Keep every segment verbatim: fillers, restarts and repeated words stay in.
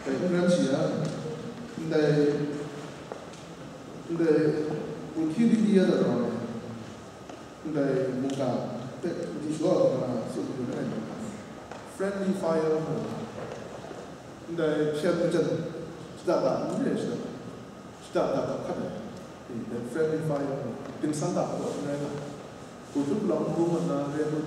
Dai n ran shi yang, ndai, ndai, wunhkyi di di ya da rau ai, ndai mungga hpe di shaw na tsun yu na ai, friendly fire mu, ndai hpyen majan shada da n re shada, shada da hkat ai, ndai friendly fire mu, dingsan da hkaw n rai na. Hkrup lang n bung mat na re kun,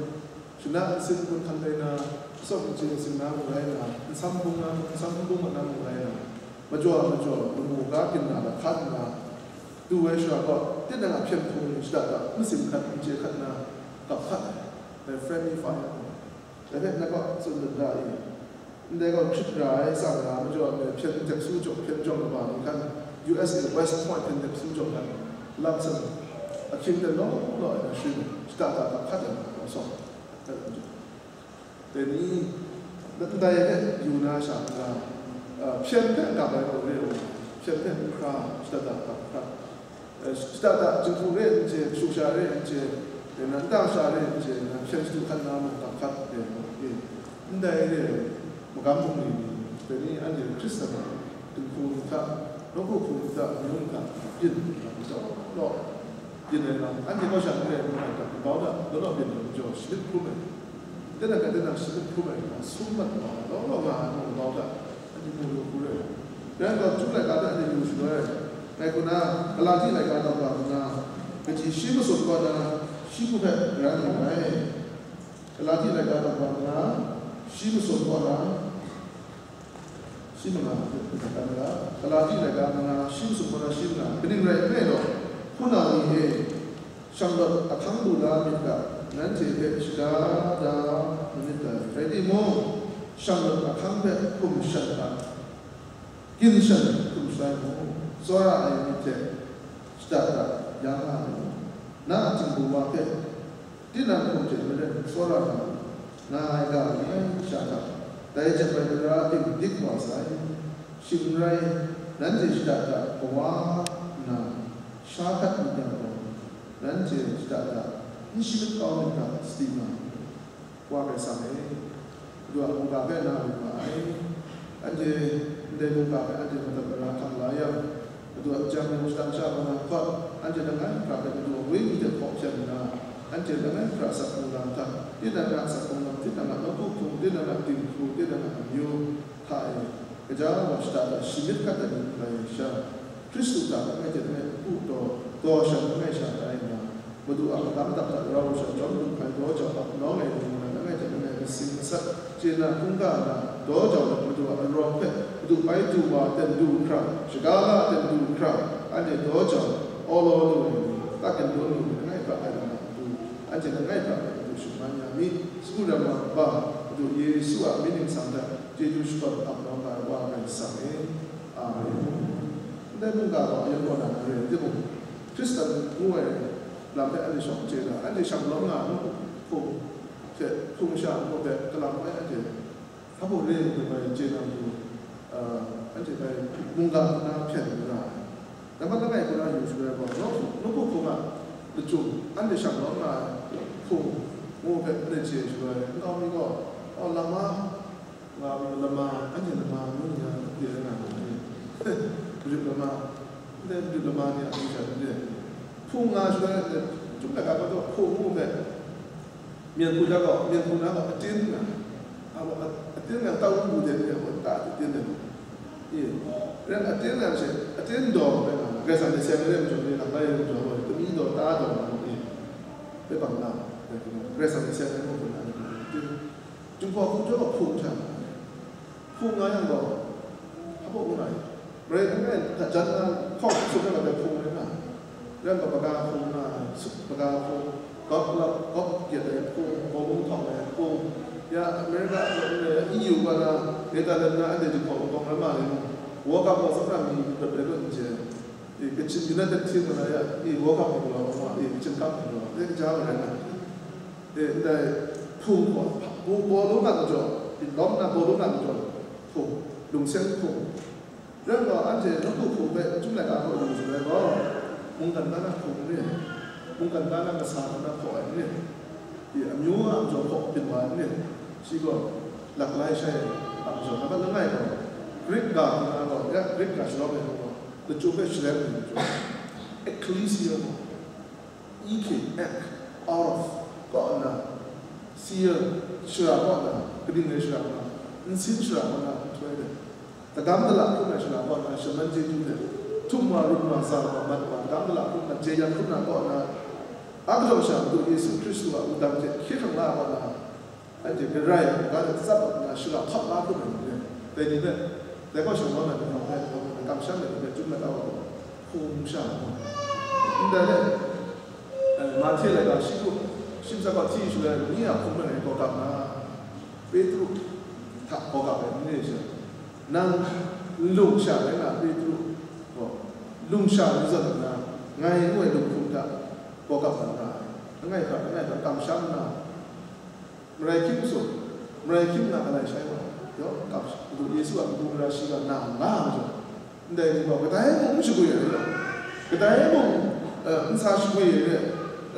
shana nsin kun hkan rai na, tsawt nchye nsin na mu rai na, nsam bung na, nsam bung mat na mu rai na, majaw majaw lamu ga ginna lahkan nna, du ai shara gaw, tinang a hpyen hpung ni shada da, masin hkat, nchye hkat na, kap hkat ai, dai friendly fire. Dai hpe na gaw tsun dat da i? Ndai gaw hkrit ra ai, tsang ra ai, majaw ai hpyen dep su jawng, hpyen jawng kaba ni hkan, U S A West Point hpyen dep su jawng hkan, lam san ahkying de law law ai na shing, shada da hkat ai na sawng, dai ni, ndai hpe yu na sha n ga, a, hpyen hpe n gap ai gaw re ai, hpyen hpe n hkra, shada da hkat. Eh, shada da, jinghku re n chye, kashu kasha re n chye, eh, na nta kasha re n chye, na hpyen shadu hkan na mung, kap hkat, eh, eh, ndai re ai, magam bungli ni, dai ni anhte Hkristan a dinghku ni hta, nawku hku ni hta, amyu ni hta, byin, law, byin ai lam, anhte kaw sha n re ai mung ai hta, grau da, law law byin ai majaw, shamyit hkrum ai, tinang hta tinang shamyit hkrum ai, sum mat ai, law law nga ai mung grau da, anhte mu lu hku re ai. Rai nna, Chyum laika hpe anhte yu shaloi, ngai hku na, Galati laika daw ga nna, kaji shi masum kaw na, shi hku hpe ran lu ai. Galati laika daw ga nna, shi masum kaw na, shi manga, Galati laika nna, shi masum kaw na, shi manga, kaning rai nme law, hpunau ni e, shanglawt ahkang lu la myit ga, nanhte hpe shaga da manit dai. Rai timung, shanglawt ahkang hpe hkum shan hta, gin shan hkum shalai mu, tsawra ai myit hte shada da ya nga ai mu. Na a htingbu wa hpe tinang hkum hte maren tsawra nga ai ga langai sha hta, dai jep ai tara ting dik wa sai. Shing n rai, nanhte shada da kawa nna, sha hkat myit yang gaw, nanhte shada da n shamyit kau myit ga, sadi nga ai. Wa Karai Kasang e, Madu a mungga hpe na lu nga ai. Anhte ndai mungga hpe anhte madat mara hkam la yang, Madu a jan mung shadang sha kaw na hkawt, anhte langai hkra hpe Madu a Wenyi hte hpaw hpyen nna, anhte langai hkra asak hpung lam hta, tinang a asak hpung lam, tinang a nawku hpung, tinang a dinghku, tinang a amyu hta e, gaja wa shada da shi myit hkat ai ni n rai sha, Hkristu hta langai hte langai n pu taw, daw shan langai sha tai nna, Madu a magam dap hta rau sha, chyawm lu hkai daw jau ap nawng ai ni mung na, langai hte langai masing masat chye na hkungga na, daw jau let Madu a arawng hpe, Madu bai du wa ten du hkra, shaga la ten du hkra, anhte daw jau, awlaw lu ai ni, tak gindaw lu ai ni, langai hkra ai lam a matu, anhte langai hkra ai matu shingman ya mi, sagu ram wa kaba, Madu Yesu a mying ningsang hta, chyeju shakawn ap nawng ai Wa Karai Kasang e. Amen. Ndai mungga gaw ayan kaw na n re ai timung, Hkristan ngu ai lam hpe anhte shawng chye na, anhte shang lawm nga ai mung hpung hte hpung sha ngu hpe kalam ai anhte hpa mung re ai hte bai chye na matu, ah, anhte bai mungga hku na hpyen n ra ai. Nambat langai hku na yu shaloi gaw, nawku, nawku hpung a lachyum, anhte shang lawm nga ai hpung ngu hpe anhte chye shaloi, nkau mi gaw, oh, lama, nga mi lama, anhte lama ngu ni a, de na nga ni. Marit lama, ndai marit lama ni a, anhte de. Hpung nga shaloi, Chyum laika gaw hpung ngu hpe, myen hku na gaw, myen hku na gaw atin nga, a gaw atin nga, tau n bu de ni a, ta atin de. E, ren atin nga she, atin daw hpe nga, Karai Kasang hte seng ai majaw ni, lam lai ai majaw, tami daw, ta daw nga, e, hpe bang na, Karai Kasang hte seng ai mung hku na, atin. Jinghpaw hkum chyawm a hpung hta, hpung nga yang gaw, hpa baw n rai. Marai langai hta jan na, hkawng hpung tsun ai wa hpung rai nga, rai nga, baga hpung nga, sut baga hpung, golf club, golf gyet ai hpung, bawng hpung htawng ai hpung, ya America, E U wa na, Netherlands na, anhte jinghpaw hkum kawng rai ma ai mung, World Cup gaw tsawra mi rat rai lut n chye. E, Kachin United team wa na ya, e, World Cup hpung gaw, e, Kachin Cup hpung gaw, e, kaja wa rai nga. E, ndai hpung gaw, bu-, bawlung a majaw, lawm na bawlung a majaw, hpung, lungseng hpung. Rai gaw, anhte nawku hpung hpe Chyum laika hpe yu shaloi gaw, mungkan ga na hpung n rin, mungkan ga na kasa hku na hpaw ai n rin, e, amyu a majaw hpaw byin wa ai n rin, shi gaw, laklai shai a majaw, nambat langai gaw, Greek ga hku na gaw, ya, Greek ga shalawm ai hku gaw, lachyum hpe shalem ai lachyum. Ecclesia gaw, E K, ek, out of, kaw nna, sia, shara kaw nna, kaning rai shara kaw nna, nsin shara kaw nna, nhtoi de. Tagam dala hkrum ai shara kaw nna, shaman chyeju de. Htum wa, rum wa, za wa, mat wa, tagam dala hkrum na, jeyang hkrum na kaw nna, a kajawng sha Madu Yesu Hkristu a wudang hte hkye hkrang la kaw nna, anhte Karai a mungga hte tsap nna shara hkawt la hkrum ai ni re, dai ni hpe, dai gaw shanglawm ai ni yawng hpe, kamsham ai ni hpe, chyum ai kau ai gaw, hpung sha ai. Ndai le, eh, Mahte laika shi hku, shi ntsa gaw hti shaloi, ni a hpung langai gaw gap nna, Petru hta gaw gap ai ni re she, nang nlung sha rai nga, Petru gaw, lung sha ni zawn nna, ngai ngu ai lunghkrung hta gaw gap na ra ai. Langai hkra, langai hkra kamsham nna, Marai hkying tsun, marai hkying na galai shai wa, yaw, kap, Madu Yesu a matu mara shiga na nga ai majaw, ndai ni gaw kadai mung n shagwi ai re, kadai mung, eh, n sa shagwi ai re,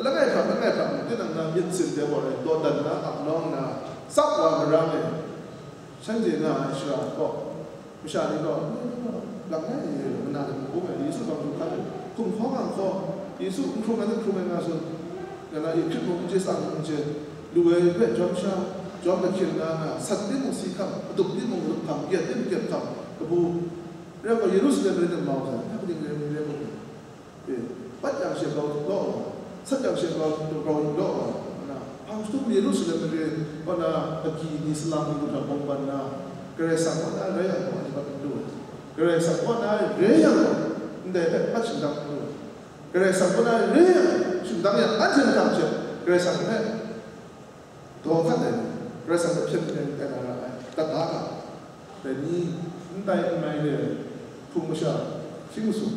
langai hkra, langai hkra mung, tinang na myit sin de gaw rai, dawdan na, ap nawng na, tsap wa marang e, shanhte nga ai shara gaw, Masha ni gaw, "Langai e, mana de hpung ai, Yesu bang du hkan e, hkum hkawng a hkaw, Yesu n hkrung ai, n hkrung ai nga tsun, nga na, i hkrit mung n chye, tsang mung n chye, lu ai hpe jawm sha, jawm lahkyen nga nga, sat timung si hkam, adup timung adup hkam, gyet timung gyet hkam, kabu, rai gaw, Yerusalem rai tim mau hkra, na kaning rai mi rai gaw, E, pat yang she grau law, sat yang she grau, grau law, na, hpang jahtum Yerusalem mare, kaw na, agyi ni, salang ni, lu hkra bawng ban na, Karai Kasang kaw na rai yang gaw, anhte bat n lu ai. Karai Kasang kaw na rai yang gaw, ndai hpe pat shingdang n lu ai. Karai Kasang kaw na rai yang, shingdang yang, anhte mahtang hte, Karai Kasang hpe daw hkat ai ni, Karai Kasang hpe hpyen hpyen ai na ra ai, dat da ga, dai ni, n tai n mai re ai, hpung masha, hkying masum,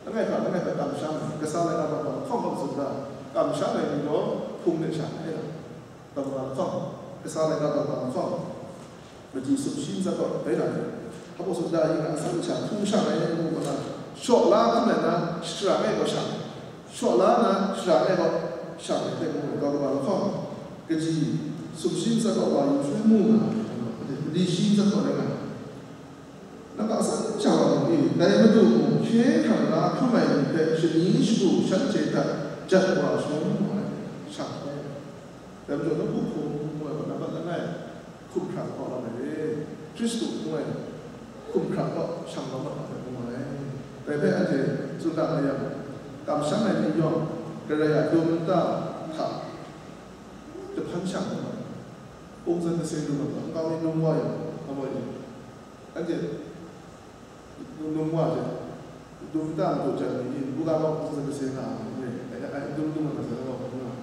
langai hkra, langai hkra kamsham ai, kasa laika taw hkawng hkawng tsun da, kamsham ai ni gaw hpung de sha ai, taw hkawng, kasa laika taw hkawng, Machyi sumshi ntsa gaw bai na ni, hpa baw sumda yin a, asan sha hpung shang ai ngu gaw na, shaw la hkrum ai na, shara ngai gaw shang ai, shaw la na, shara ngai gaw shang ai hte ngu ai, gaw kaba lahkawng, kaji sumshi ntsa gaw wa yu shui mu nga ai, mali shi ntsa gaw rai nga ai. Nang a asan sha wa mung e, dai Madu mung hkye hkrang la hkrum ai ni hpe shani shagu shanhte hta jat wa shangun mu ai, shang ai. Dai majaw, nawku hpung ngu ai gaw, nambat langai hkum hkrang kaw la ai re, Hkristu ngu ai hkum hkrang kaw shang la mat ai ngu ai. Dai hpe anhte tsun da nga yang, kamsham ai ni yawng, Karai a dum nta hta jahpan shang la mat ai. Kungzan kase lu mat ai, nkau mi num wa yang, nga wa yang, anhte Num, num wa hte, dum nta madu jan mi ni, npu ga gaw hpung zawn kase nga ai, ai, ai, dum dum nga sai gaw hpung nga.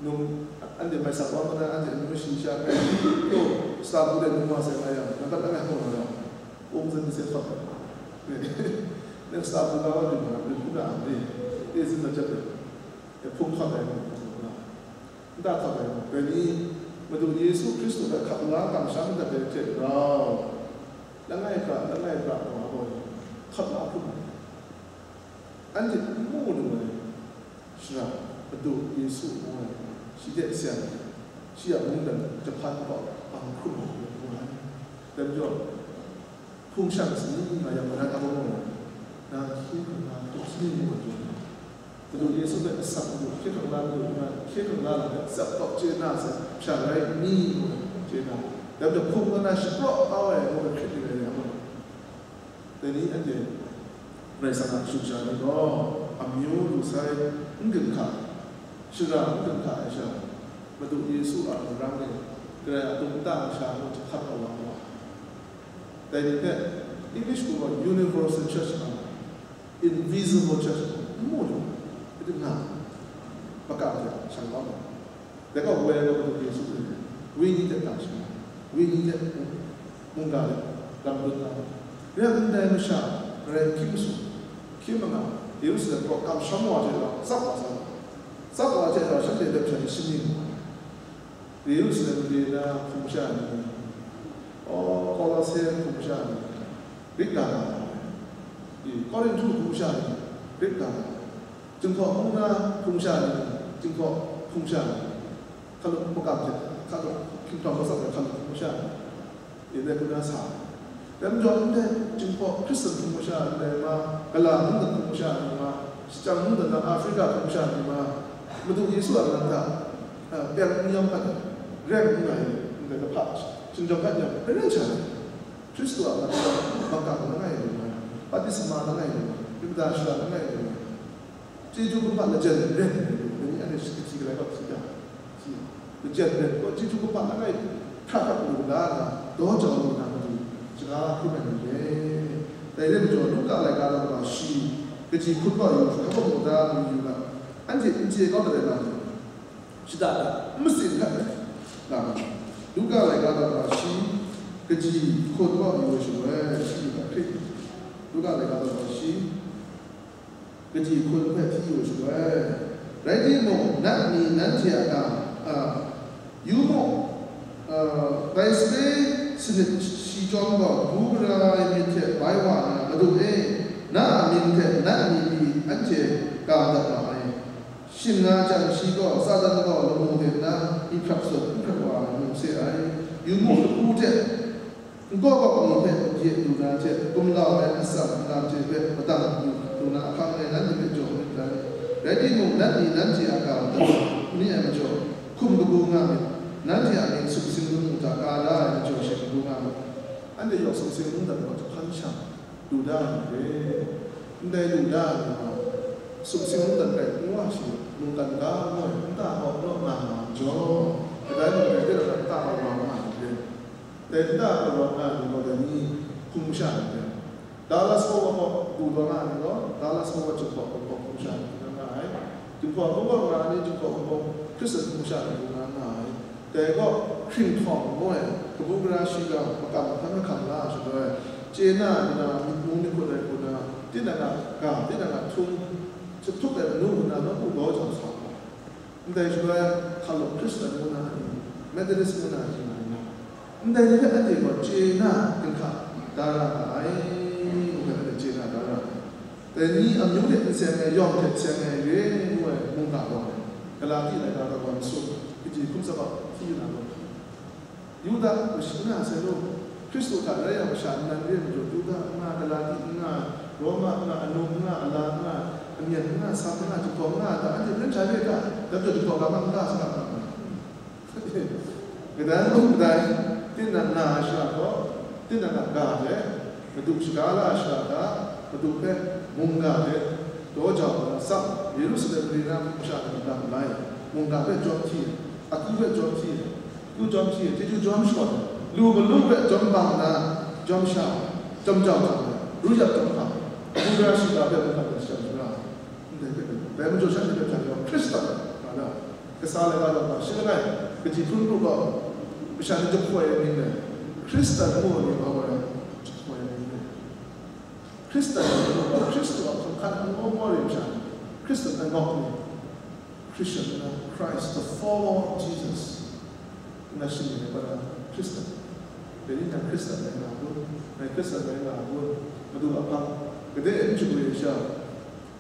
Num, anhte mai sak wa ma na, anhte num shi sha kai, to, sa bu de num wa sai nga yang, nambat langai hpung nga yang, hpung zawn kase hkawt ai. Next sa bu ga wa dum nga, dum nga ai, e zin na jat ai, e hpung hkawt ai, hpung nga. Nta hkawt ai gaw, dai ni, Madu Yesu Hkristu hpe hkap la kamsham dat ai hte rau, langai hkra, langai hkra gaw, gaw hkap la hkrum ai. Anhte n mu lu ai shara, Madu Yesu ngu ai, shi hte seng ai, shi a mungdan jahpan gaw bang hkrum ai ngu ai. Dai majaw, Hpung shang saning nga yang, mara kaba gaw, na hkye hkrang la hkrum saning ngu ai jaw, Madu Yesu hpe asak lu, hkye hkrang la lu nna, hkye hkrang la lam hpe tsap tawk chye na sai, sha rai nni ngu ai chye na, dai majaw hpung kaw na shapraw kau ai ngu ai hkrit ning rai yang gaw, dai ni anhte Karai Kasang a kashu kasha ni gaw, amyu lu sai, n ginhka, shara n ginhka ai sha, Madu Yesu a marang e, Karai a dum nta masha ngu jahkrat ai wa gaw, Dai ni hpe English hku gaw universal church nga, invisible church nga, n mu lu, adi nga, makam hte shang kau nga. Dai gaw woi ai gaw Madu Yesu ni, wenyi hte hkang shang nga, wenyi hte mungga hte lam dun nga. Rai yang ndai masha, Karai hkying masum, hkying manga, Yerusalem kaw kamsham wa hte rau, tsap wa sa, tsap wa hte rau, shanhte dep sha ni shaning nga. Yerusalem mare na hpung masha ni, o, Kolose hpung masha ni, Grik ga na, i, Korinhtu hpung masha ni, Grik ga na, Jinghpaw hpung na hpung masha ni, Jinghpaw hpung masha ni, hkalup makam hte, hkalup hkingrau matsat ai hkalup hpung masha ni, i, dai hku na sa ai. Dai majaw, ndai Jinghpaw Hkristan hpung masha ndai ma, gala mungdan hpung masha ni ma, shachyang mungdan na Africa hpung masha ni ma, Madu Yesu a lam hta, a, peng n yawm hkat, reng n nga ai, ndai lahpa, hkinjawng hkat yang, hpe rai sha ai. Hkristu a lam hta, makam langai lu ai, baptisma langai lu ai, myit mada shara langai lu ai. Chyeju kumhpa lajen ren, dai ni anhte shi kahti galai kaw hti da, hti, lajen ren, kaw chyeju kumhpa langai hkra hkra lu la na, daw jau lu na matu, shaga hkrum ai ni re. Dai re majaw, Luka laika daw kaba shi, kaji hkun kaw yu, hkap kaw mu da, mu yu ga, anhte n chye kau dat ai lam, shada da, n matsin hkat ai lam. Luka laika daw kaba shi, kaji hkun kaw yu ai shaloi, shi yu ga hkrit. Luka laika daw kaba shi, kaji hkun hpe hti yu shaloi. Rai timung, nat ni nanhte a ga, a, yu mu, a, dai sape sanit shi chyawm gaw, kabu gara ai myit hte bai wa na, Madu e, na a mying hte nat ni pyi anhte ga madat ma ai. Shing nga jang, shi gaw Satan gaw lamu de nna myihtap zawn n hkrat wa ai mu se ai. Yu mu, lapu hte Nkaw kawk ni hpe gye lu na hte, gumlau ai atsam lam hte hpe madang lu, lu na ahkang e nanhte hpe jaw myit dai. Rai timung, nat ni nanhte a ga madat ni ai majaw, hkum kabu nga myit, nanhte a mying sumsing lamu hta ka da ai majaw she kabu nga myit. Anhte yawng sumsing mungdan gaw jahpan shang lu da ai myit re. Ndai lu da ai ni gaw, sumsing mungdan rai n wa shi, mungkan ga ngu ai nta kaw naw nga nga ai majaw, kadai mung kadai hte rau nta kaw wa nga ai myit re. Dai nta kaw wa nga ai ni gaw, dai ni hpung masha ni re. Dallas Fort Worth kaw du daw nga ai ni gaw, Dallas Fort Worth Jinghpaw Hpung kaw hpung masha ni nga nga ai. Jinghpaw Hpung kaw nga ai ni, Jinghpaw Hpung kaw Hkristan hpung masha ni nga nga ai. Dai gaw hkring htawng ngu ai, kabu gara shiga makam hkan mahkam la shaloi, chye na ai hku na, myit mu myit hkut ai hku na, tinang a ga, tinang a htung, jahtuk ai manu hku na, nawku daw jau sa ai. Ndai shaloi, hkalup Hkristan ngu na ni, Methodist ngu na ni nga ai. Ndai ni hpe anhte gaw chye na ginhka da ra nga ai, ngu hpe anhte chye na da ra ai. Dai ni amyu hte n seng ai, yawng hte seng ai, re ngu ai mungga gaw, Galati laika daw kaba masum, kaji hkum tsawp a hti yu na gaw, Yuda masha nga sai law, Hkristu hta rai yang masha nnan re ai majaw, Yuda n nga, Galati n nga, Roma n nga, anung n nga, ala n nga, amyen n nga, sam n nga, jahpawng n nga, ta anhte maren sha re ta? Dai majaw jahpawng ga ma n ga saga ma? Kadai mung kadai, tinang na ai shara gaw, tinang a ga hte, Madu shaga la ai shara hta, Madu hpe mungga hte daw jau ai lam tsap, Yerusalem mare na hpung masha ni lam lai, mungga hpe jawm hti ai, akyu hpe jawm hti ai, akyu jawm hti ai, chyeju jawm shaw ai, lu malu hpe jawm bang na jawm sha ai, jawm jau jau ai, ru yap jawm hkam ai, hpung gara shiga hpe mungga hpe jawm sha ai, ndai hpe, dai majaw shanhte hpe htan gaw Hkristan, nga na, kasa laika daw kaba shi langai, kaji hpun pru gaw, masha ni jahpoi ai mying dai, Hkristan ngu ai mying gaw, jahpoi ai mying dai. Hkristan, Hkristu a hkum hkan n maw maw re ai masha, Hkristan a ngawk ni, Christian, you know, Christ, the follower of Jesus. Ngai shing ai, Hkristan. Dai ni nang Hkristan rai nga kun, ngai Hkristan rai nga kun, Madu a hpang, gade n shagwi ai sha,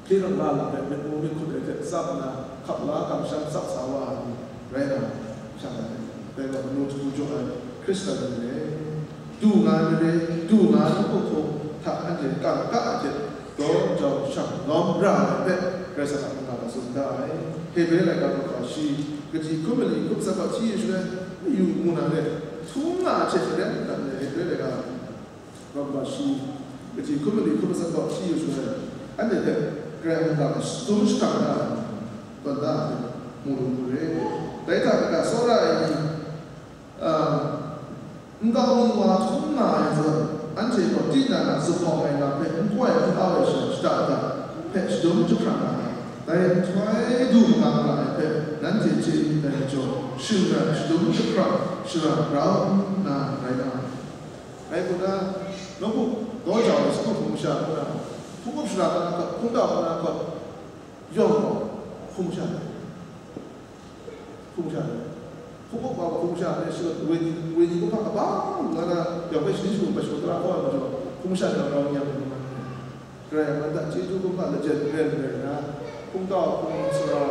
hpyi lam la lam hpe myit mu myit hkut ai hte tsap nna, hkap la kamsham tsap sa wa ai ni rai nga, sha ai. Dai gaw manu hku jaw ai Hkristan ni re, du nga ai mare, du nga ai hku hku hta anhte kangka ai hte daw jau shang lawm ra ai hpe Karai Kasang a mungga gaw tsun da ai. Hebre laika daw kaba shi, kaji hkum mali hkum tsawp a hti yu shaloi, mayu mung na re, htum nga ai hte maren dat ai Hebre laika daw kaba shi, kaji hkum mali hkum tsawp a hti yu shaloi, anhte hpe Karai mungga gaw tsun shadang da ai, tawn da ai hte mu lu mu re. Dai hta kaga tsawra ai ni, a, nkau mi wa htum nga ai zawn, anhte gaw tinang a zuphpawng ai lam hpe n koi n kau ai sha shada da hpe shadum jahprang nga ai. Dai nhtoi du magang ra ai hpe nanhte chye myit dai majaw, shingran shadum jahprang shara grau nna rai nga ai. Rai nna, nawku daw jau ai sagu hpung masha ngu na, hpung up shara nna hkawt, hpungtau nna hkawt, yawng gaw hpung masha ni, hpung masha ni, hpung up wa hpung masha ni, shi gaw wenyi, wenyi kumhpa kabang nga na, yawng hpe sharin shagun hpe shagun tara kau ai majaw, hpung masha ni rau yang ai. Karai yang, nang hta chyeju kumhpa lajen ren rai nna, hpungtau hpung sara,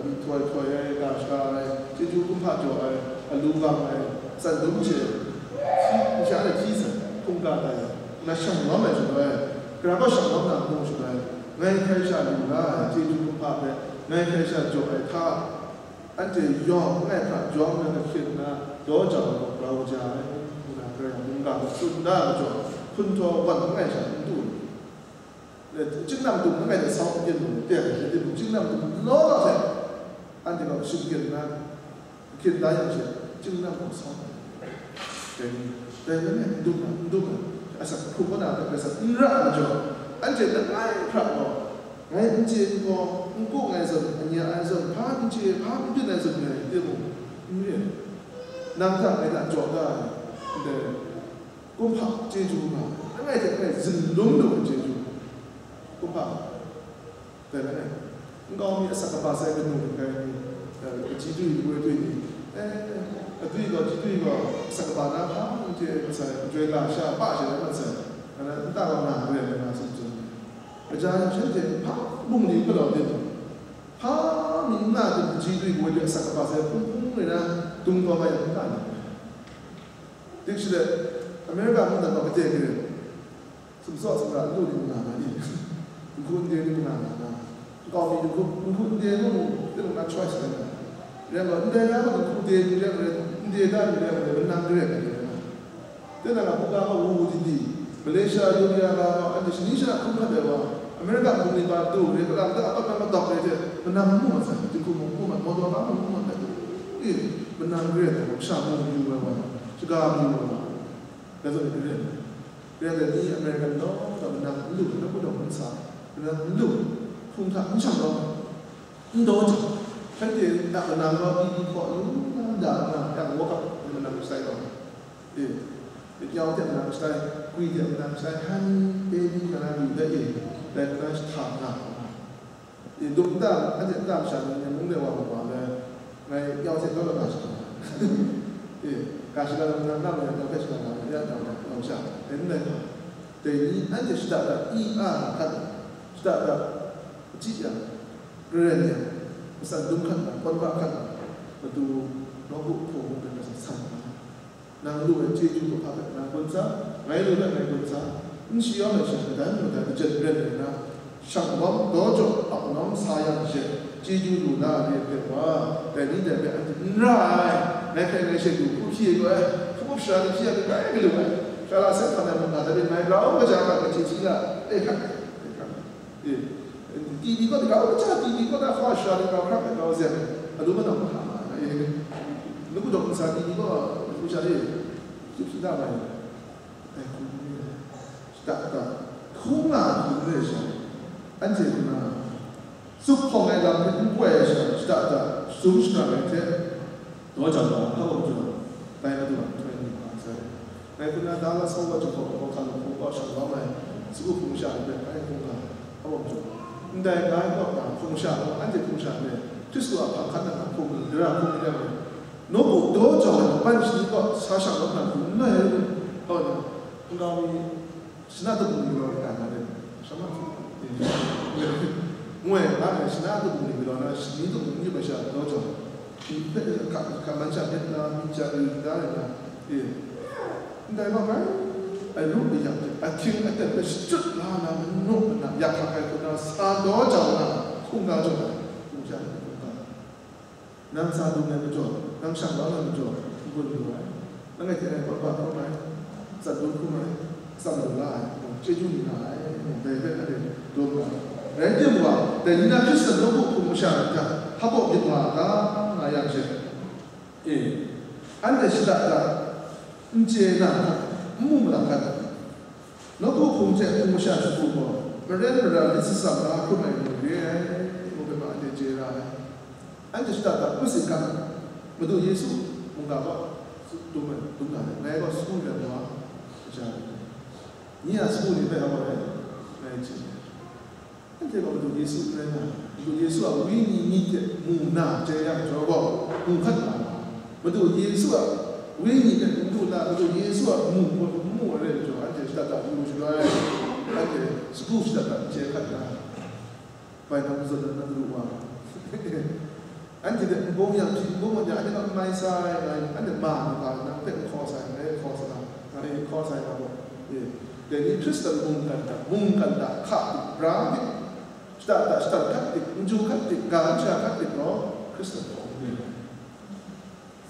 myihtoi htoi ai, ga shara ai, chyeju kumhpa jaw ai, alu bang ai, tsan dum hte, hti, masha ni hti san, hpung Ga ai, na shang lawm ai shaloi, Karai gaw shang lawm na mung shaloi, ngai hkrai sha lu la ai chyeju kumhpa hpe, ngai hkrai sha jaw ai hta, anhte yawng langai hkra jawm na kahkyin na, daw jau ai gaw grau ja ai, ngu na Karai a mungga hpe tsun da ai majaw, hkun htaw wan langai sha n du. Chyingnang dum langai hte sau n yin mung, teng ai hte timung, chyingnang dum law law hte, anhte gaw shingkyen na, Hkyen da yang she, chyingnang gaw sau ai. Dai ni, dai ni, n dum ai, n dum ai. Asak hkrum kau na hpe, asak n ra ai majaw, anhte langai hkra gaw, ngai n chye n gaw, n kung ai zawn, n ya ai zawn, hpa n chye, hpa n byin ai zawn rai timung, n re ai. Nang hta ngai hta jaw da ai, ndai kumhpa chyeju nga, langai hte langai zunlum lu ai chyeju, kumhpa. Dai rai, nkau mi asak kaba sai kanu hkrai ni, eh, kaji dwi, woi dwi ni, eh, adwi gaw, ji dwi gaw, asak kaba na hpa n chye masai, joi la sha pa sha rai mat sai, ana nta gaw nga re ai nga tsun tsun. Kaja yang shanhte hpa bungli galaw din, hpa mi n na din kaji dwi, woi dwi asak kaba sai hpung hpung rai na, dung taw nga yang n na ni. Dik shi let, America mung dan gaw kade kade, Sumtsaw sumra n lu ni manga nga ni? Nhku nde ni manga nga na? Nkau mi nhku, nhku nde mung, tinang na choice rai nga. Rai nga, ndai na mung nhku nde ni rai nga, nde da ni rai nga, manang gare ai ni rai nga. Tinang na hkungga ma wu wu di di, Malaysia, India ga ma, anhte shani shana hkrum hkat ai wa, America bungli ba du re, kalang da apat na madawk re hte, manang mu mat sai, jinghku mung mu mat, mawdaw na mung mu mat, eh, manang gare ai, sha mung yu ai wa, shaga yu ai wa, rai zawn ni rai. Rai dai ni American law, manang n lu, na kudawng n sa, manang n lu, hpung hta n shang law, n daw jang, shanhte a manang gaw pyi pyi hkaw lu na da nna, yang wok up manang shatai gaw, e, yau hte manang shatai, gwi hte manang shatai, han, e, ni, manang lu da e, dai hkra shahtang nga. E, dum nta, anhte nta masha ni, mung de wa wa le, ngai yau hte kau la ga sha. E, ga sha ga la, nang nang yau hpe sha ga la, ya nang yau sha, e, ndai hpa. Dai ni, anhte shada da, i a hkat, shada da, ji yang, garen yang, masan dum hkat na, kawn ba hkat na, matu, nawku hpung hpe masan san na. Nang lu ai chyeju kahpa hpe nang gun sa, ngai lu ai ngai gun sa, n shayawm ai sha, madan madan majen ren ai na, shang lawm daw jaw ap nawng sa yang she, chyeju lu na re ai hpe wa, dai ni dai hpe anhte n ra ai, ngai hpe ngai she lu hku hpyi ai gaw ai, hkabup sara ni hpyi ai hpe bai galu ai, sha la sai hkan ai mung nga dai rai ngai rau kaja hkra hkra chye hti la, e hkra, e hkra. E, T V kaw, daga kaw, kaja T V kaw na hkawa shara ni grau hkrak ai grau zen, alu manam hkra ma ai, e, nu kudawk nsa T V kaw, hku sha e, chyip shi da mai, ai hku ni, shada da, hkung nga hku ni sha, anhte hku na, zuphpawng ai lam hpe n koi ai sha, shada da, shadum shana ai hte, daw jang gaw, hpa gaw jaw, tai madu a nhtoi ni hpa sai. Ngai hku na Dallas kaw wa jahkawng ai hkawhkam hpung kaw shang lawm ai, sagu hpung sha ni hpe ngai hpung ga, a bawm jaw. Ndai ngai kaw na hpung sha gaw, anhte hpung sha ni, Hkristu a hpang hkan nang a hpung ni, dara hpung ni rai nna, nawku daw jau ai laban shani kaw sa shang lawm na hpung n rai ai, kaw na, nkau mi, Shana tup ni galaw na, nga re, shama, ngoi, nga re, shana tup ni galaw na, shani tup ni ba sha daw jau, hpe hka, hka man sha myit na, myit sha yu da rai na, e, ndai gaw bai, ai ru ai yang hte, ahkying aten hpe shachyut la na, manu na, yak hkak ai hku na, sa daw jau na, hkungga jau ai, hkungga, hkungga. Nang sa dung ai majaw, nang shang lawm ai majaw, n-gun lu ai. Langai hte ngai kawt ba hkrum ai, tsat dun hkrum ai, atsam lu la ai, chyeju ni nga ai, dai hpe anhte dum ga ai. Rai timung, dai ni na Hkristan nawku hpung masha ni hta hpa baw myit wa ga nga yang she, e, anhte shada da n chye na hkat, n mu mara hkat, Nawku hpung hte hpung masha shagu gaw, maren mara lit tsam la hkrum ai ni re ai, ngu hpe ma anhte chye ra ai. Anhte shada da hpung sin hkam ai, Madu Yesu mungga gaw dum ai, dum na ai, ngai gaw sagu lam wa, kaja ai. Nye a sagu ni hpe hpa ai, ngai chye ai. Anhte gaw Madu Yesu n rai nga, Madu Yesu a Wenyi ni hte mu nna chye yang jaw gaw, mu hkat nga ai. Madu Yesu a Wenyi hte n du nna, Madu Yesu a mu hpawt n mu ai rai majaw, anhte shada da lu shaloi, anhte sagu shada da n chye hkat nga ai. Bai na mazat na, na garu wa. Anhte hte n bung yang hpyi, n bung yang, anhte hpe n mai sai, ngai, anhte ma na ga, nang hpe n hkaw sai, ngai hkaw sa na, ngai hkaw sai, nga gaw, Dai ni Hkristan mungkan hta, mungkan hta hka dik, bra dik, shada hta shada hkat dik, n ju hkat dik, ga n sha hkat dik gaw, Hkristan hpawng n rin ai.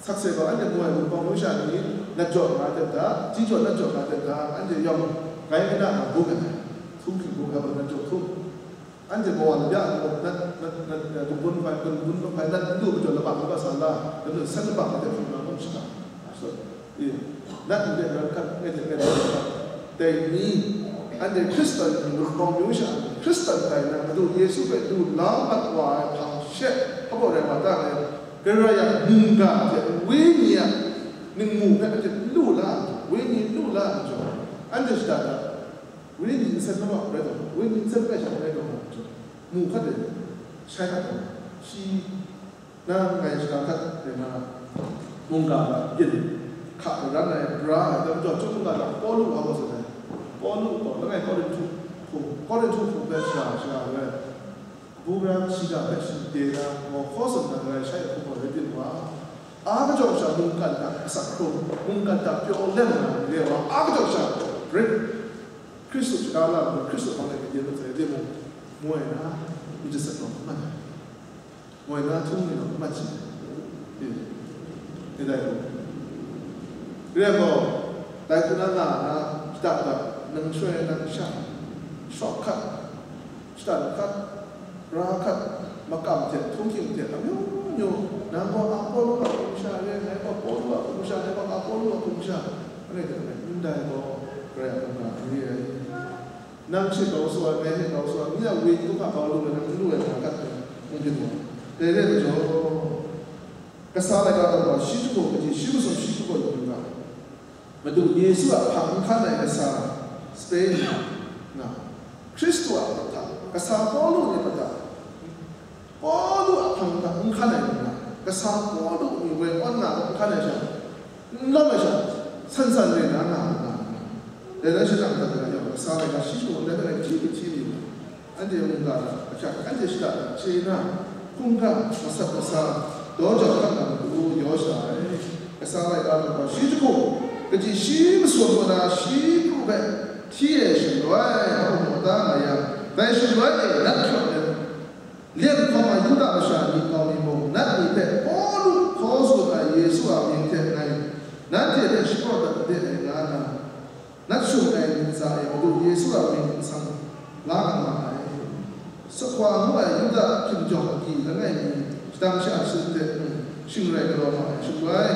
Sakse gaw anhte mu ai mung pawng mung sha ni nat jaw nga ai hte hta, ji jaw nat jaw nga ai hte hta, anhte yawng gai kata nga bung ai, htum hkying bung ai gaw nat jaw htum. Anhte bawa labya nat, nat, nat, nat, gun bun hpai, gun bun hpai, nat n lu majaw, labak lu ga sa la, nat lu san labak ai hte hpung nga mung shada. Aso, e, nat ndai ran hkat, ngai hte ngai hte. Dai ni, anhte Hkristan mung pawng mung sha, Hkristan tai na, Madu Yesu hpe lu la mat wa ai hpang she, hpa rai wa ta ai, Karai a mungga hte Wenyi a ningmu hpe anhte n lu la, Wenyi n lu la ai majaw, anhte shada da, Wenyi nsen law rai taw, Wenyi nsen rai sha rai taw, mu hkat de, shai hkat de, shi nang ngai shana hkat de na, mungga hta byin hka maran ai, bra ai, dai majaw, chyum mungga hta Pawlu wa gaw tsun ai, Pawlu gaw, langai Korinhtu hpung, Korinhtu hpung hpe shara, shara ai, Kabu gara shiga hpe shingde na, gaw hkaw tsun na, ngai shai hpung gaw rai byin wa, a kajawng sha mungkan hta asak hkrung, mungkan hta pyaw lem na, re wa, a kajawng sha, rai, Hkristu shaga la nna, Hkristu hpang e gade mat sai timung, moi na, myit jasat gaw n mat ai, moi na, htung ni gaw n mat shi, e, e dai gaw, re gaw, dai hku na nga na, shada da, nang shaloi nang sha, shawk hkat, shatan hkat, ra hkat, makam hte, htunghking hte, amyu myu, nang gaw Apolo a hpung sha re, ngai gaw Pawlu a hpung sha, ngai gaw Apolo a hpung sha, anhte hte ndai gaw, Karai a mungga n re ai. Nang she grau sa ai, ngai she grau sa ai, nye a win du hpa grau lu ai, nang n lu ai, nga gat ai, n byin wa. Dai re ai majaw, kasa laika daw shi jahku, kaji shi masum shi jahku yu nga, Madu Yesu a hpang n hkan ai kasa sape ni nga, Hkristu a hpang hta kasa Pawlu ni mada, Pawlu a hpang hta n hkan ai ni nga, kasa Pawlu ni woi awn nga n hkan ai sha, n lawm ai sha, san san re na nga, nga, nga. Dai rai shadang dat ai yawng, kasa laika shi jahku ndai hpe rai hti hti mi nga. Anhte mungga hta ahkyak, anhte shada hta chye na, hkungga, masat masa, daw jau hkat na matu yaw sha ai. Kasa laika daw shi jahku, kaji shi masum kaw na shi pru hpe hti e shaloi, hpa mung mada nga yang, dai shaloi e nat hkrawt ai, lem hkawm ai Yuda masha ni kau mi mung, nat ni hpe Pawlu hkaw tsun ai Yesu a mying hte ngai nanhte hpe shakawn dat de ai nga na, nat shung ai myit ntsa e Madu Yesu a mying nsang la nga ma ai. Sahkwa ngu ai Yuda hkinjawng agyi langai mi shadang sha shing hte, mm, shing rai galaw ma ai. Shaloi,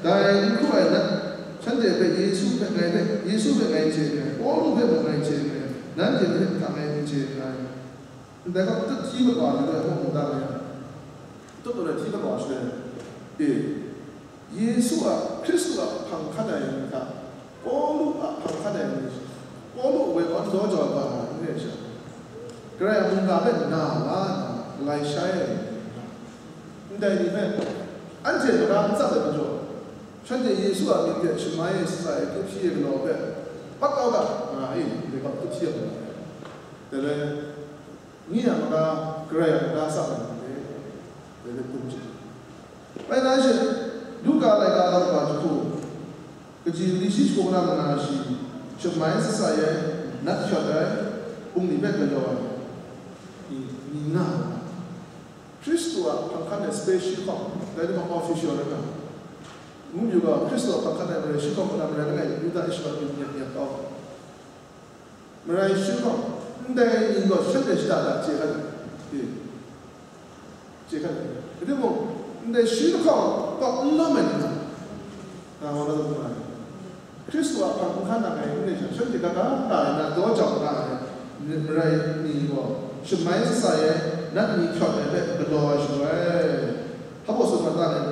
dai n hkru ai nat, shanhte hpe Yesu hpe ngai hpe, Yesu hpe ngai chye nngai, Pawlu hpe mung ngai chye nngai, nanhte hpe hta ngai n chye nngai. Ndai gaw, matut hti mat wa ai ni gaw, mung mung da ngai a? Matut gaw hti mat wa shaloi, e, Yesu a, Hkristu a hpang hkan ai ni hta, Pawlu a hpang hkan ai ni, Pawlu a woi awn daw jau ai ga na n re ai sha, Karai a mungga hpe na la nna, galai shai ai ni, ndai ni hpe, anhte mara n tsap ai majaw, shanhte Yesu a mying hte shamai e, sasa e, kyu hpyi e galaw hpe, pat kau ga, nga e, ndai gaw, kyu hpyi ai galaw hpe. Dai rai, Nye a maka, Karai a maka tsap ai ni le, dai hpe dum chye. Bai na she, Luka laika daw kaba jahku, kaji mali shi jahku na manga shi, shamai sasa ai, nat shawt ai, bungli hpe galaw ai, ni, ni nga ai. Hkristu a hpang hkan ai sape shi hkawng, dai ni ma official rai nga, ngu yu ga, Hkristu a hpang hkan ai marai shi hkawng, kaw na marai langai, Yuda Ishmael myit nyet nyet kau. Marai shi hkawng, ndai ni gaw shanhte shada da chye hkan, e, chye hkan. Rai timung, ndai shi lahkawng kaw n lawm ai ni nga, nga wa na zawn nga ai. Hkristu a hpang n hkan na ngai n re sha, shanhte ga ga nga ai na, daw jau nga ai, marai ni gaw, shamai sasa ai, nat ni hkyawt ai hpe galaw ai shaloi, hpa baw tsun mat ta ai.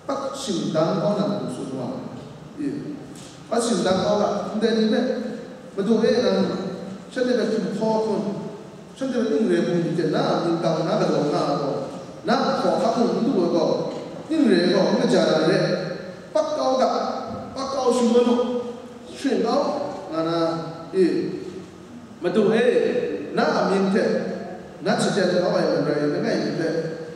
Pat shingdang kau na matu tsun wa ai. E, pat shingdang kau ga, ndai ni hpe, Madu e, nang shanhte hpe hkum hkaw hkun, shanhte hpe ning re bungli hte na a mying tang na galaw nga ai gaw, na a hkaw hkap mung n du ai gaw, ning re ai gaw n kaja na re, pat kau ga, pat kau shangun u, shring kau, nga na, e, Madu e, na a mying hte, nat shaten kau ai marai langai mi hpe,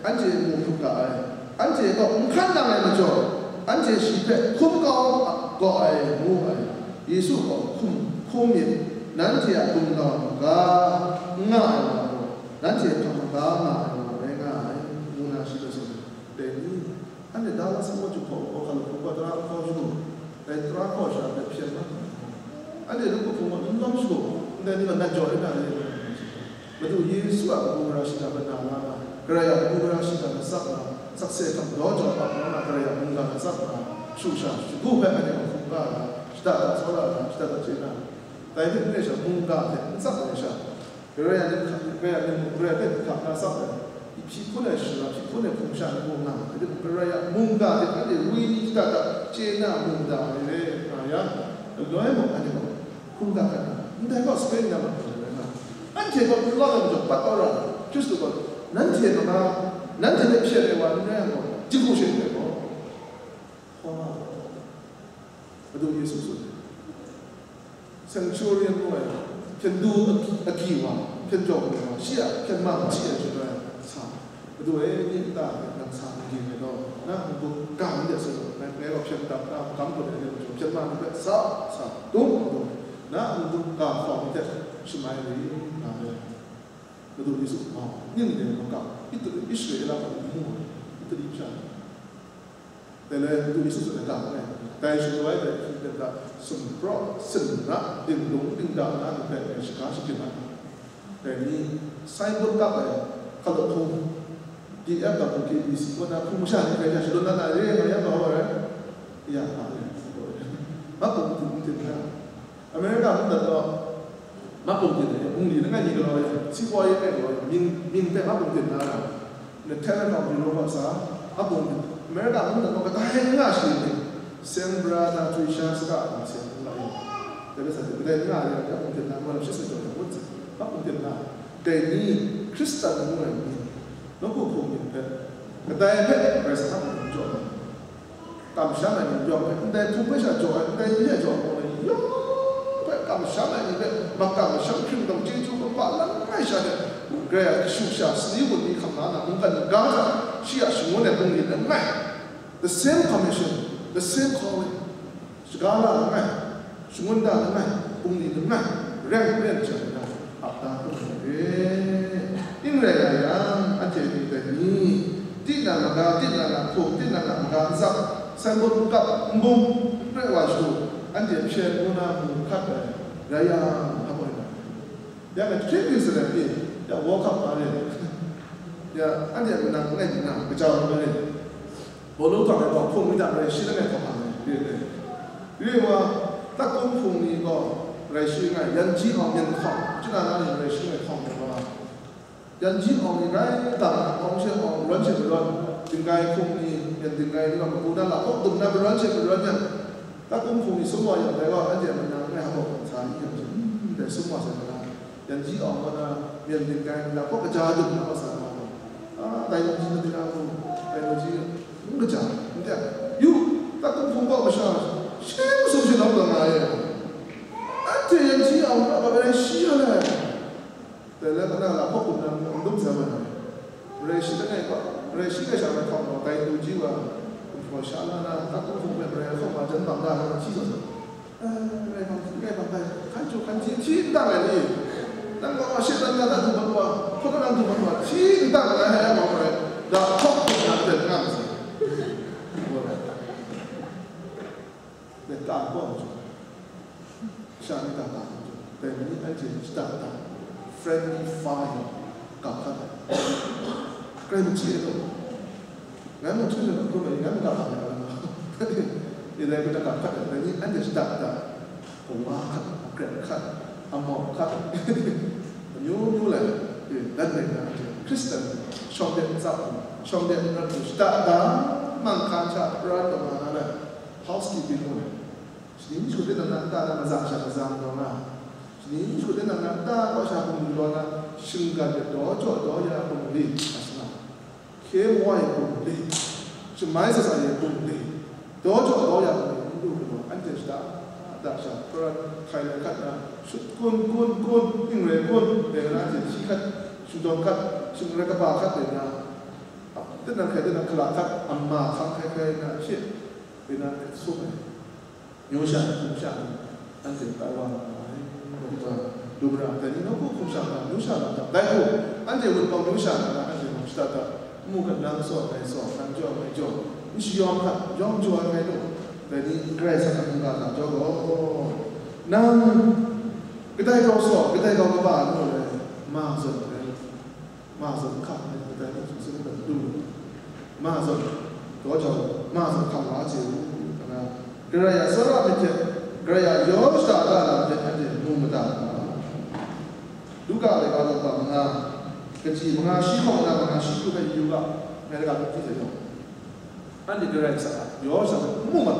anhte mu hkrup ga ai, anhte gaw n hkan nang ai majaw, anhte shi hpe hkum kau gaw ai, ngu ai. Yesu gaw hkum, Hpung myit, nanhte a gumlau maga n nga ai wa gaw, nanhte hpang maga nga ai wa rai nga ai, ngu na shi hpe tsun ai. Dai ni, anhte Dallas mung chyum hpaw hpaw hkra lahkung gaw tara hkau shagu, dai tara hkau sha hpe hpyen na, anhte lung kahpung gaw n lawm shagu, ndai ni gaw nat jaw rai na re. Madu Yesu a kabu gara shiga hpe na la na, Karai a kabu gara shiga hpe tsap na, sakse hkam daw jau ap na, Karai a mungga hpe tsap na, shu sha shagu hpe anhte gaw hkungga na, shada da tsawra na, shada da chye na, dai hpe n re sha, mungga hte n tsap ai sha, Karai a ning hkap, Karai a ning mung, Karai hpe hkap na tsap ai, hpyi hpun ai shara, hpyi hpun ai hpung sha ni mung nga, dai hte mung Karai a mungga hte anhte woi ni shada da chye na mungga ai re nga yang, galoi mung anhte gaw hkungga hkrat na, ndai gaw sape ni na ma hkrat ai rai nga, anhte gaw n lawt ai majaw, pat kau ra ai, Hkristu gaw, nanhte maga, nanhte hpe hpyen ai wa n rai yang gaw, jinghku she n rai gaw, hpa nga ai. Madu Yesu tsun ai. Centurion ngu ai, hpyen du agyi wa, hpyen jawng ai wa, shi a hpyen mang chyi ai hte maren sa, Madu e, nye nta hpe nang sa n ging ai law, na n-gun ga n de, tsun ai, ngai gaw hpyen dap na, magam gun ai ni majaw, hpyen mang ni hpe sa, sa, dum, dum, na n-gun ga hkawm hte shamai ri nga ai. Madu Yesu mau, ning de makam, Itali, Israela hpe n mu ai, Itali masha ni. Dai le Madu Yesu tsun ai ga langai, dai shadaw ai dai hpyi hpyen hta sumpraw sinra, dinglung dingda na ni hpe ngai shaga shabyin ai. Dai ni, signboard kap ai hkalup hpung, D F W K B C kaw na hpung masha ni hpe shalun na na re nga yang, ga wa rai? Ya, nga re. Makung hpung hpung hte na, America mungdan gaw, makung hte na, bungli langai mi galaw yang, စီးပွားရေး langai galaw yang, mying, mying hte makung hte na ra, na telecom bureau gaw sa, makung hte, America mungdan gaw kadai n nga shi mying, seng bra na, twi sha saga na, seng n nga yang, dai rai sa, kadai n nga yang, makung hte na, gaw lam shi sa jaw yang, ngut sa, makung hte na, dai ni, Hkristan ngu ai mying, nawku hpung mying hpe, kadai hpe, Karai Kasang a mying jaw ai. Kamsham ai ni yawng hpe, ndai hpung hpe sha jaw ai, ndai ni hpe jaw ai, yawng hpe kamsham ai ni hpe, makam masham hkring dawng chyeju kaba langai sha hte, Karai a kashu sha, sali wunli hkam la na, mungkan ga hta, shi a shangun ai bungli langai, the same commission, the same calling, shaga la langai, shangun da langai, bungli langai, reng n ren jang na, ap da hkrum ai re. Ning rai nga yang, anhte ni dai ni, tinang a ga, tinang a hpung, tinang a maga n tsap, signboard n kap, n bung, n rai wa shu, anhte hpyen ngu na mu hkat ai, rai yang, hpa gaw rai na. Ya, hkyen hkyen sa ai ni, ya, World Cup nga re. Ya, anhte a manang langai mi na, kaja wa re. Bawlu hkawng e gaw hpung mi hta rai shi langai hkawm nga ai, re ai. Re ai wa, Takkum hpung ni gaw rai shi langai, Yan Ji Awng, Myen Hkawng, China na ni rai shi langai hkawm ai wa, Yan Ji Awng ni rai dang na, awng she awng, rawn she marawn, Dinggai hpung ni, Myen Dinggai ni gaw kabu na lahkawk dum na marawn she marawn yang, Takkum hpung ni sum wa yang, dai gaw anhte a manang langai hkawm sa i yang, hmm, dai sum wa sai na, Yan Ji Awng gaw na, Myen Dinggai ni lahkawk kaja dum na gaw sa na gaw, a, dai ningji na ding a hku, dai ningji n kaja, n teng, yu, Takkum hpung kaw masha, shi masum shanawng tawn nga ai. Anhte Yan Ji Awng hta gaw rai shi ya le. Dai le, kaning lahkawk dum na n dum sai wa na. Rai shi langai gaw, rai shi langai sha rai hkawm gaw, dai du ji wa, gumhpraw sha la na, Takkum hpung hpe rai hkawm wa, jan bang da na, shi zawn zawn. Eh, rai bang, rai bang dai, hkan chyu hkan hti, hti n dang ai ni? Nang gaw shi lan na, du mat wa, hpawt na, du mat wa, hti n dang ai, hai a mau rai, da hkawk hkawk na, dai nga ma sai. Dai ta gaw, sha ni ta ta, dai ni anhte shada da, friendly fire, kap hkat ai. Karai mung chye ai gaw, ngai mung hkrum ai, ngai mung kap hkat ai, ni dai gaw kap hkat ai, dai ni anhte shada da, kawa hkat, makret hkat, amau hkat, amyu myu lai, e, dan rai na anhte Hkristan shawng de n tsap, shawng de n rawt hku shada da, mang hkan sha pran taw nga na lai, housekeeping ngu ai. Shani shut e nang na nta na mazang sha mazang taw na, shani shut e nang na nta kaw sha hpung lu taw na, shinggan de daw jaw daw ya hpung li, a sa na, hkye mawa ya hpung li, shamai sat sat ya hpung li, daw jaw daw ya hpung li, n lu hkrum gaw, anhte shada da sha, hparan hkai lai hkat na, shut kun, kun, kun, ning rai kun, dai na hte hti hkat, shingdawng hkat, shingrai kaba hkat dai na, tinang hkai tinang hkala hkat, ama hkang hkai hkai na hte, dai na hte sum ai. Myu sha, hpung sha ni, anhte tai wa nga ai. Lu mara, dai ni nawku hkum sha na, myu sha na hta, dai hku, anhte wunpawng myu sha na, anhte mung shada da, n mu hkat, nang tsaw, ngai tsaw, nang jaw, ngai jaw, n shayawm hkat, yawm jaw ai hkai nu, dai ni Karai Kasang a mungga hta jaw gaw, nang kadai kau saw, kadai kau kaba nu rai, ma zawn ai. Ma zawn hkam ai, kadai mung hkam ai, ma zawn daw jau, ma zawn hkam wa chye u, ngu na, Karai a tsawra myit hte, Karai a yaw shada da lam hte anhte mu mada nga. Luka laika daw manga, kaji manga shi hkawng na manga shi hku hpe yu ga, ngai laga myit hte yawng. Anhte Karai Kasang a yaw shada hpe n mu mat.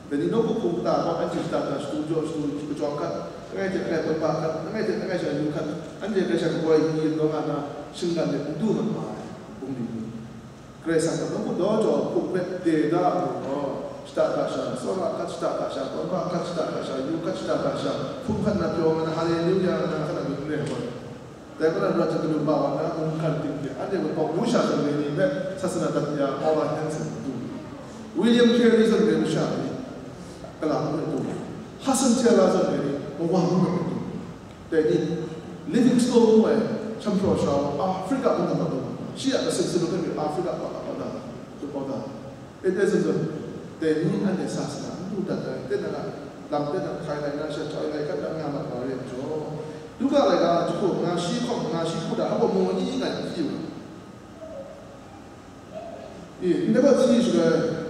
Dai ni nawku hkum kata gaw anhte shada da shadu jaw shadu kachyawm hkat, langai hte langai pawn ba hkat, langai hte langai sha yu hkat, anhte Karai Kasang kabaw ai ni yin taw nga na, shinggan let n du mat ma ai, bungli ni. Karai Kasang a nawku daw jau hkum hpe de da ai gaw, shada da sha, tsawra hkat shada da sha, pawn ba hkat shada da sha, yu hkat shada da sha, hkum hkat na pyaw nga na, Haleluya nga na, hkat na myit n re ai gaw. Dai hpang na, Rachel Kalum ba wa na, mung hkan ting hte, anhte mung pawng myu sha zawn re ni hpe sasana dat ya, Paula Hansen a du, William Carey zawn re masha ni, kala mung a du, Hudson Taylor zawn re ni, Mawang mung a du, dai ni, Livingstone ngu ai, Hkyen Hpraw Sara wa, Africa mung a du, shi a masin sanu hpe Africa pa, pa, pa, da, du, pa, da. E, dai zawn zawn, dai ni anhte sasana n du dat ai, tinang a lam tinang hkai lai na, sha chyoi lai hkat na nga mat wa re ai majaw, Luka laika jahku manga shi hkawng manga shi hku da, hpa mu ni ngai hpyi u. E, ndai gaw hti shaloi,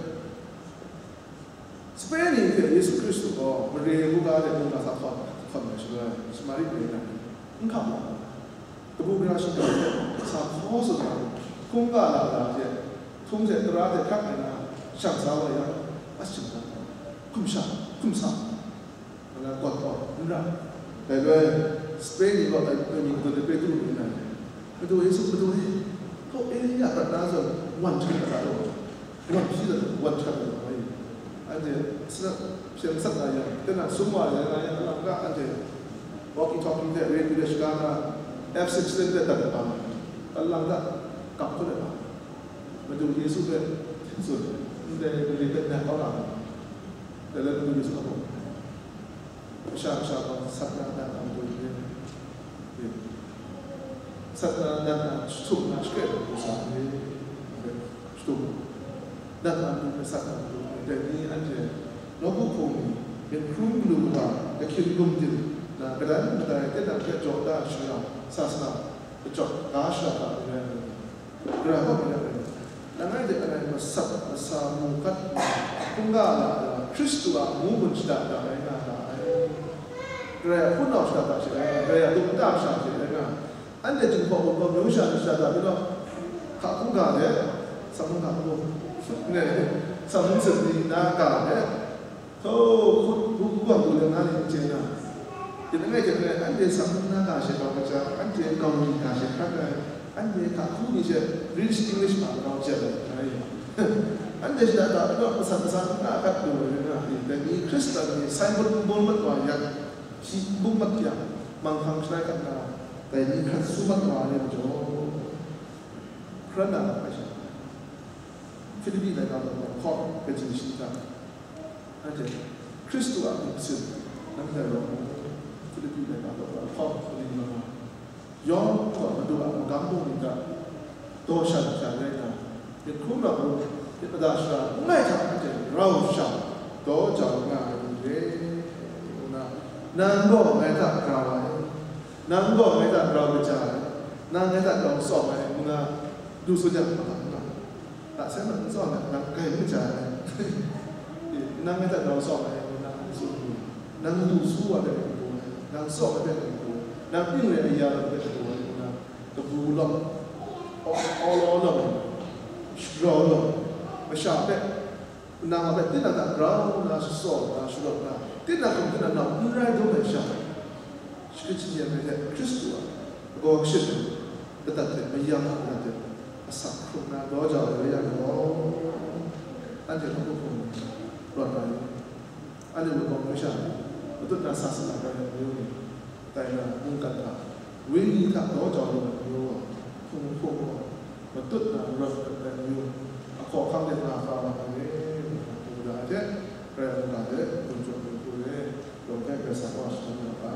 sape ni hte Yesu Hkristu gaw mare buga de mungga sa hkawn, hkawn ai shaloi, Samari mare na ni n hkam wa. Kabu gara shiga hte sa hkaw tsun ai, hkungga la la hte, htung hte tara hte hkrak ai na, shang sa wa yang, a shing dan taw, hkum sha, hkum sa, nga na gawt taw, n ra. Dai loi, Spain ni gaw dai loi mi kadun ai Petru ni nna, Madu Yesu, Madu e, hkaw e ya prat na zawn, wan hkrat ai law, wan hpyi dat, wan hkrat ai law, anhte, sa, hpyen sat na yang, tinang sum wa ai, nga yang, alang ga, anhte, walkie talkie hte radio hte shaga na, F sixteen hte dat ai hpang, alang ga, kap hkun ai hpang, Madu Yesu hpe hpyen tsun, ndai mali hpe nat kau na, dai le Madu Yesu hpe, masha masha gaw sat na, nat na Madu hpe, sat na, nat na, jahtum na, shakre na, Madu sa hpe, jahtum, nat na Madu hpe, sat na Madu hpe, dai ni anhte nawku hpung ni, myit hkrum galu kaba, ahkying gumdin na, kadai mung kadai, tinang hpe jaw da shara, sa sa, kachyawk ga shara hta n rai ai, Karai kaw myit dang e, langai hte langai masat masa mu gat nna, hkungga la ai wa, Hkristu a amu gun shada da ai nga ga ai. Karai a hpunau shada da she rai nga, Karai a dum nta masha she rai nga, anhte Jinghpaw Wunpawng myu sha ni shada da mi law, hka hkungga de, sa hkungga hku, ne, sa hkung sat ni na ga de, Htaw, hkut, hkut, hkut, hkut, hkut, nga ni n chye na. Yin langai hte langai, anhte sa hkungga na ga she grau kaja, anhte gau ni ga she hkrat ai, anhte hka hku ni she British English ma grau jet ai. Anhte shada da, anhte masat masa n na gat lu ai rai nga, dai ni Hkristan ni sai ngut n bung mat wa yang, shi n bung mat yang, manghkang shalai hkrat na, dai ni hkrat su mat wa ai majaw, hkran na mat ai sha. Filipi laika law hkawng kaji shi hta, anhte Hkristu a myit masin, nang hte rau ngu, Filipi laika law hkawng kaning nga, yawng gaw Madu a magam bungli hta daw shan sha rai nna, myit hkrum rau, myit mada shara langai hta anhte rau sha daw jau nga ai ni re, ngu nna, nang gaw ngai hta grau ai, nang gaw ngai hta grau kaja ai, nang ngai hta grau tsawm ai, ngu nna, du tsun yang, magam nga ai. Hta sai mat n tsawm ai, nang grai n kaja ai. Nang ngai hta grau tsawm ai, ngu nna, nang tsun lu, nang lu su wa hpe nang du ai, nang tsawm ai hpe nang du ai, nang ning re ai ya lam hpe nang du ai, ngu nna, kabu lawm, aw, awlaw lawm, shagrau lawm, masha hpe, nang a hpe tinang hta grau nna, shatsawm nna, sharawt nna, tinang hkum tinang nau n rai dum ai sha, shakaji ai hpe hte Hkristu a lagaw kashin ai, ladat hte mayam a ladat hte asak hkrung na daw jau ai rai yang gaw, anhte hkap hkum rawt na yu, anhte wunpawng myu sha ni, matut na sa salang rai ai mayu ni, tai na mungkan hta, wenyi hta daw jau lu ai mayu gaw, hpung hpung gaw, matut na rawt mat ai mayu, ahkaw ahkang de nga hkra wa ai re, ngu na, ngu na ai hte, Karai a mungga hte, gun jaw gun hku re, lawng hpe Karai Kasang wa shagun ya ga.